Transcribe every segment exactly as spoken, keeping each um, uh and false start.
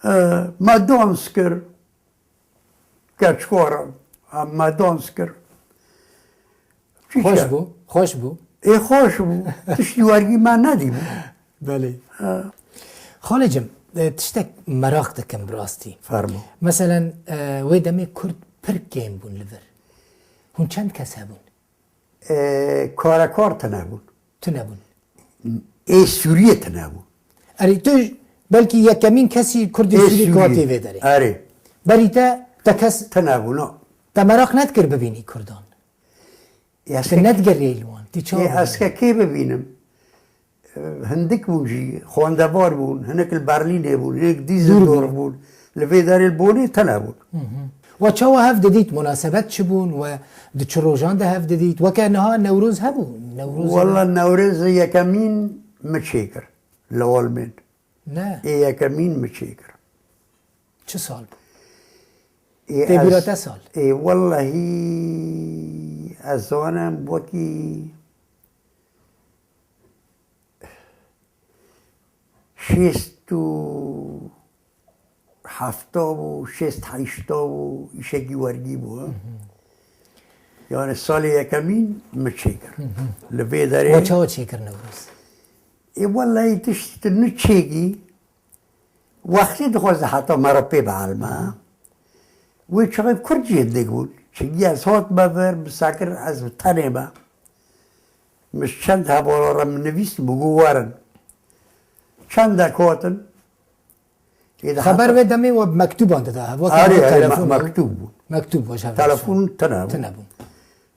E, me dans kir. Keçkor, em me dans kir. Çi Xweş çe? bû, xweş bû. Ê xweş bû. Tiştî wergî me nedîbû. Belê. Ha. Xalê Cem, e, tiştek meraq dikim bi rastî. Fermo. Meselen, e, wê demê Kurd pir kêm bûn li vir. Hûn çend kes hebûn? E, karekar tune bûn. Tune bûn. Ê Sûriyê tune bûn. Erê, tu belkî yekemîn kesî Kurdê Ê Sûrî Sûriyê. Hatî vê derê. Erê. Berî te, te kes Tune bûn, no. Te meraq nedikir bibînî Kurdan? Ê, ez Te ke- nedigeriyê li wan. Tî çawa Ê, ez bibînî? ke kê bibînim? E, hindik bûn jî, xwendevar bûn, hinek li Berlînê bûn, hinek Dîzildorf bûn. Li vê derê li Bonê tune bûn. Hı hı. We çawa hev didît, munasebet çi bûn, we di çi rojan de hev didît? Weke niha Newroz hebû? Newroz Walla Newrozê yekemîn mi çêkir li Olmên. Ne. Ê yekemîn mi çêkir. Çi sal bû? Ê Tê bîra ez, te sal? ê wellehî ez zanim wekî şêst û hefta bû, şêst heyşta bû, îşekî wergî bû, ha? Hı hı. Yani salê yekemîn mi çêkir. Hı hı. Li vê derê We çawa çêkir Newroz? Ê, wellahî tişt tu niçêkî, wextê dixwaze heta me re pê bielme. Wê çaxê Kurd jî hindik bûn. Çimkî ez hatime vir, min sekir ez bi tenê me. Min ji çend hevala re min nivîst, min got werin. Çendek hatin. Ê de Xeber heta vê demê we bi mektûban dida hev. Weke Arê, niha arê, me-, telefon bû. mektûb bû. Mektûb bû, ji hev Telefon tune bû. Tune bû.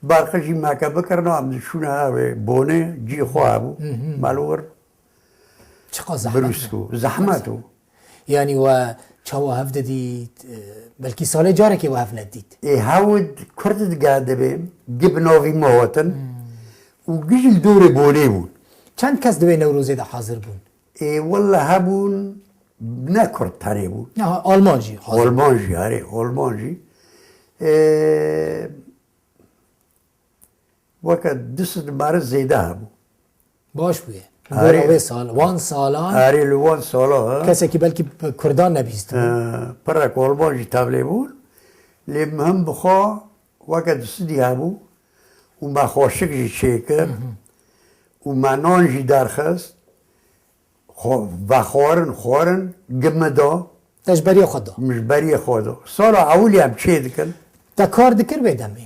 Berqê jî me ke bikirina, em diçûne ew ê Bonê, cî xwe hebû. Hı hı. Me li wir Çiqas zehmet Birûsk bû. û zehmet û. Yanî we çawa hev didît, e, belkî salê carekê we hev nedît. Ê hew id Kurd diga dibê, gi bi navî me hatin Hmm. û gi jî li dorê Bonê bûn. Çend kes di wê Newrozê de hazir bûn? Ê wella hebûn, ne Kurd tenê bûn. Ya, Alman jî hazir. Alman jî, erê, Alman jî. Ê, Weke du sed meriv zêde hebû. Baş bûye. Erê. Gora wê sal, wan salan Erê, li wan sala, ha. kesekî belkî bi Kurdan nebîstibû. He, pirek Alman jî tevlê bûn. Lê min bi xwe weke du sedî hebû û me xweşik jî çêkir Hı hı. û me nan jî derxist. Xwe vexwarin, xwarin, gi min da. Te ji beriya xwe da. Min ji beriya xwe da. Sala ewilî em çê dikin. Te kar dikir wê demê?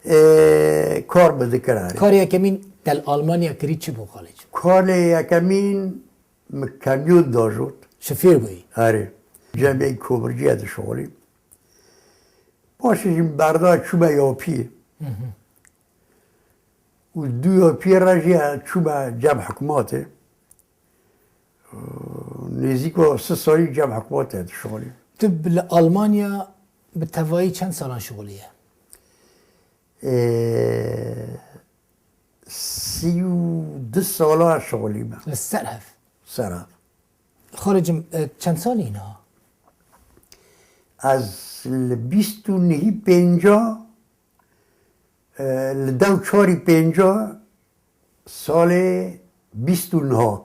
Ê, kar bi dikir, erê. Karê yekemîn te li Almanya kirî çi bû, Xalê Cem? Karê yekemîn min kamyon dajot. Şofêr bûyî? Erê. Cemê komirciye dişixulî. Paşê jî min berda çûme Yapiyê. Hı hı. Û du Yapiyê re jî çûme cem hikûmetê. Nêzîko sih salî cem hikûmetê dişixulî. Tu bi-, li Almanya bi tevayî çend salan şixulî ye? Ê, sî û du sala şixulî me. Li ser hev? Ser hev. Xalê Cem, e, çend salî niha? Ez li bîst û nehî pênca, e, li dew çarî pênca salê bîst û neh.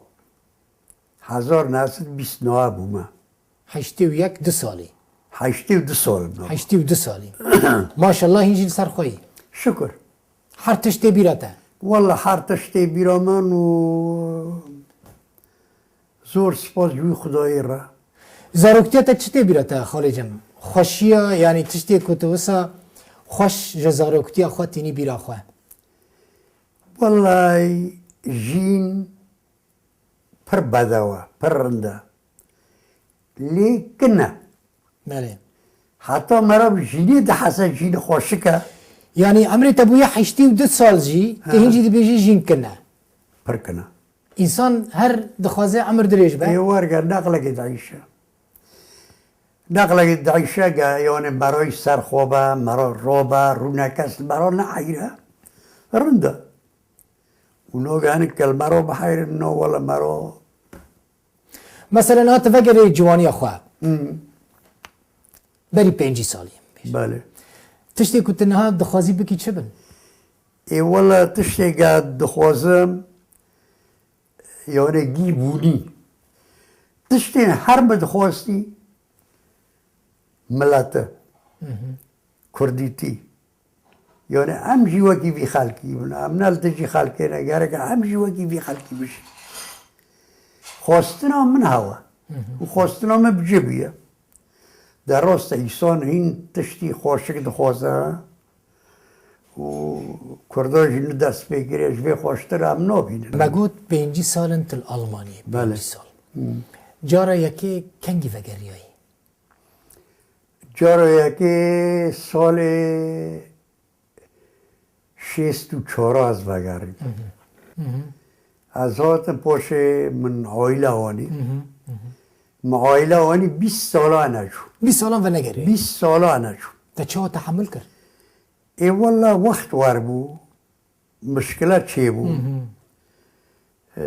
Hezar neh sed bîst neh bûme. Heştê û yek, du salî. Heştê û du sal bûme. Heştê û du salî. Maşallah, hîn jî li ser xwe yî. Şukur. Her tişt tê bîra te? Walla her tişt tê bîra min û zor spas ji wî Xwedayê re. Zaroktiya te çi tê bîra te, Xalê Cem? Xweşiya, yanî tiştê ku tu wisa xweş ji zaroktiya xwe tînî bîra xwe? Wellay jîn pir bedew e, pir rind e. Lê kin e. Belê. Heta meriv jînê dihese jîn xweşik e. Yanî emrê te bûye heştê û du sal jî, tu Ha. hîn jî dibêjî jîn kin e. Pir kin e. Însan her dixwaze emir dirêj be. Ê werge neqlekê dayîşe. Neqlekê dayîşe ge, yanî merayî ser xwe be, mera ro be, rûnekes li mera neeyre. Rind e. Û noge hinek ke li mera biheyrin, no wele mera. Mesela niha tu vegerê ciwaniya xwe. Hmm. Berî pêncî salî. Belê. Tiştê ku tu niha dixwazî bikî çi bin? Ê wele tiştê ge dixwazim, yanî gî bûnî. Tiştên her min dixwastî, mileti, kurdîtî. Yani em jî wekî vî xelkî bin. Em ne li dijî xelkê ne. Gerek em jî wekî vî xelkî bijîn. Xwestina min hewa. Û xwestina min bi cih bûye. De rast e, îsan hîn tiştî xweşik dixwaze. Û Kurda jî ni dest pê kiriye, ji vê xweştir em nabînin. Me got pêncî sal in tu li Almanyê, Belê. Pêncî sal. Cara yekê kengî vegeriyayî? Cara yekê salê şêst û çar ez vegerîm. Ez hatim paşê min aîle anî. Min aîle anî bîst sala neçû. Bîst salan venegerî. Bîst sala neçû. Te çawa tehemil kir? Ê wela wext wer bû. Mişkile çêbû. Ee,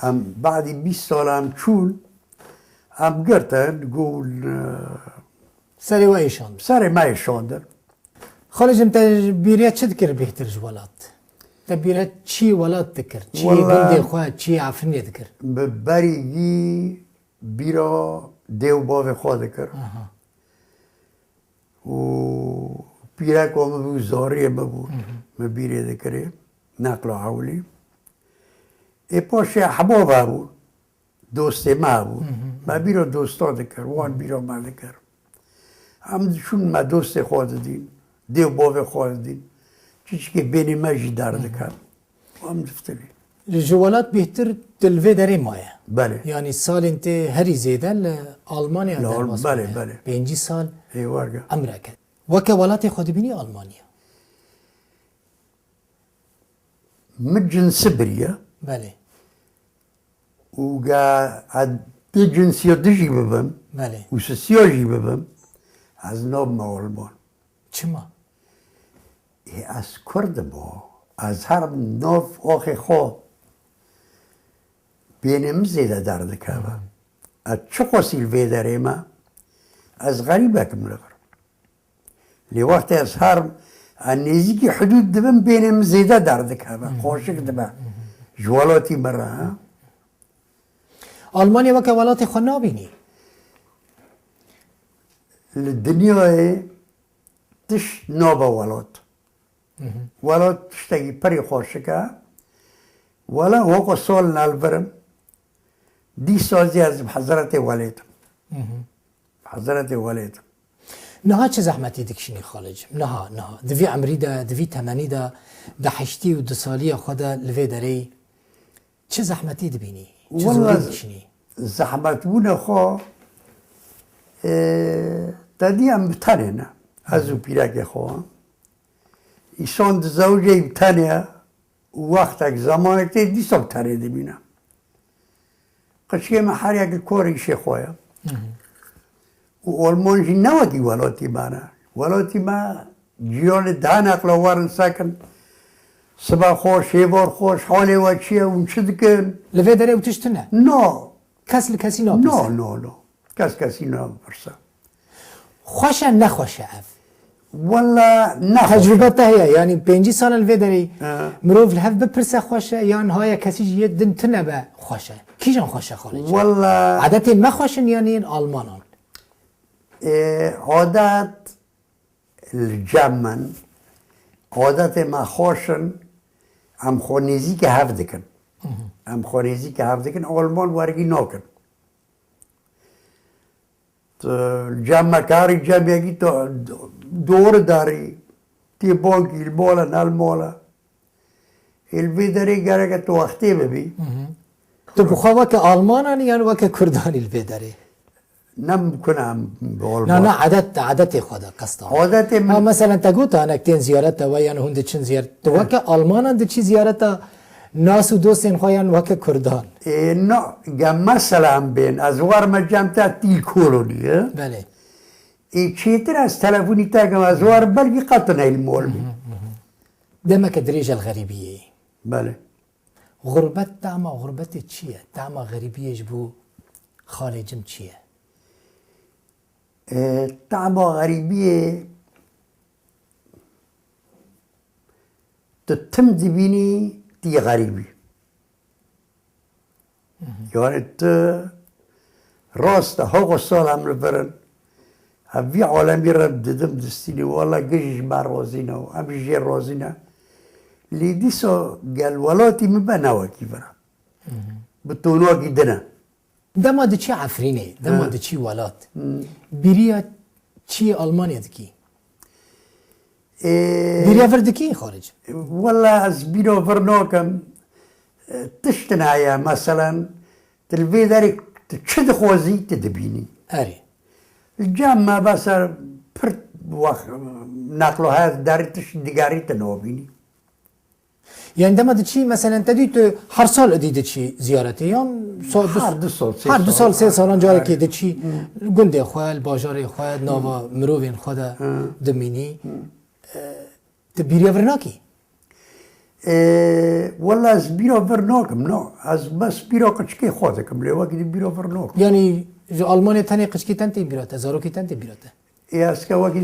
em badî bîst sala em çûn, em girtin, got, e, Serê we êşandin. Serê me êşandin. Xalê cim, te bîriya çi dikir bêhtir ji welat? Te bîriya çi welat dikir? Çi Wela gundê xwe, çi Efrînê dikir? Bi berî bîra dê û bavê xwe dikir. Aha. Û pîreka min bû, zariyê min bû, min bîrê dikirê, neqla ewlî. Ê paşê ehbab hebûn, dostê me hebûn. Me bîra dosta dikir, wan bîra me dikir. Em diçûn me dostê xwe didîn, dê û bavê xwe didîn. Çiçikê bênê me jî derdikevin. Em diftirî. Ji welat bêhtir tu li vê derê maye. Belê. Yanî salên te herî zêde li Almanya Li Al-, derbas belê, bûne. Belê. Pêncî sal Ê werge. Emreke. Weke welatê xwe dibînî Almanya? Min cinsi biriye. Belê. Û ga ez dê cinsiya dijî bibim Belê. Û sisiya jî bibim, ez nabime Alman. Çima? Ê, ez Kurd im o. Ez herim nav axê xwe. Bênê min zêde derdikeve. Ez çiqasî li vê derê me, ez xerîbek im li vir. Lê wextê ez herim, ez nêzîkî hidûd dibim, bênê min zêde derdikeve. Xweşik dibe. Ji welatî min re, ha? Almanya weke welatê xwe nabînî? Li dinyayê tişt nabe welat. Welat tiştekî pirî xweşik e. Wela weke sal nalvirim. Dîsa zî ez bi hezretê welêt im. Bi hezretê welêt im. Niha çi zehmetî dikişînî Xalicim? Niha, niha. Di vî emrî de, di vî temenî de, di heştî û du saliya xwe de li vê derê çi zehmetî dibînî? Çi Wela zorî dikişînî? Zehmetbûna xwe, e, te dî em bi tenê ne. Ez û pîrekê xwe. Îsan dizewicê bi tenê ye û wextek, zemanek tê dîsa bi tenê dimîne. Qiçkê me her yek li kor îşê xwe ye. Û Alman jî ne wekî welatî me ne. Welatî me cîranê dehe neqla werin sekin. Siba xweş, hêvar xweş, halê we çi ye, hûn çi dikin? Li vê derê ew tişt tune? No. Kes li kesî napirse? No, no, no. Kes kesî napirse. Xweş e, nexweş e ev? Wela nexweş e. Tecrûbe te heye, yanî pêncî sal e li vê derê He. Mirov li hev bipirse xweş e, yan haya kesî ji yê din tune be xweş e? Kîjan xweş e, Xalid? Wela Adetên me xweş in yan yên Almanan? Ê, adet li cem min, adetê me xweş in, em xwe nêzîkî hev dikin. Em xwe nêzîkî hev dikin, Alman wergî nakin. Tu li cem me karî cem yekî tu dor darî, tê bankî li mala, ne li mala. Ê li vê derê gereke tu wextê bibî. Tu bi xwe weke Almanan î yan weke Kurdan î li vê derê? Ne mimkun e em bi Alman. Na, na, edet, edetê xwe de qesta. Adetê min Ha, meselen te got hinek tên ziyareta we yan hûn diçin ziyaret. Tu weke Almanan diçî ziyareta nas û dostên xwe yan weke Kurdan? Ê, na, gem mesela em bên. Ez warime cem te tîl kolonî, e? Belê. Ê, çêtir ez telefonî te kim, ez war belkî qet neyl mol bî. Demeke dirêj e li xerîbiyê. Belê. Xurbet, tama xurbetê çi ye? Tama xerîbiyê ji bo xalê cim çi ye? E, tama xerîbiyê tu tim dibînî, tî xerîbî. Yani tu Rast e, hewqe sal em li vir in. Em vî alemî re didim distînî, wela gijî ji me razî ne û em jî jê razî ne. Lê dîsa gel welatî min be ne wekî vir e. Bi tonakî din e. Dema diçî Efrînê, dema Ha. diçî welat, Hmm. bîriya çiyê Almanya dikî? Ê, Bîriya vir dikî xaric? Wela ez bîra vir nakim. E, tiştin heye, meselen, tu li vê derê tu çi dixwazî, tu dibînî. Erê. Li cem me bes e pir wext neqlo heye, derê tişt digerî tu nabînî. Yani dema diçî, meselen te dî tu her sal idî diçî ziyaretê yan sa-, du, Her du sal, sê her du sal, sal, sê salan her, carekê her. diçî Hmm. gundê xwe, li bajarê xwe, nava mirovên xwe de Hmm. dimînî. Hmm. E, tu bîriya vir nakî? E, wela ez bîra vir nakim, na. Ez bes bîra qiçikê xwe dikim, lê wekî dî bîra vir nakim. Yani ji Almanya tenê qiçikê ten tê bîra te, zarokê ten tê bîra te? Ê, ez ke wekî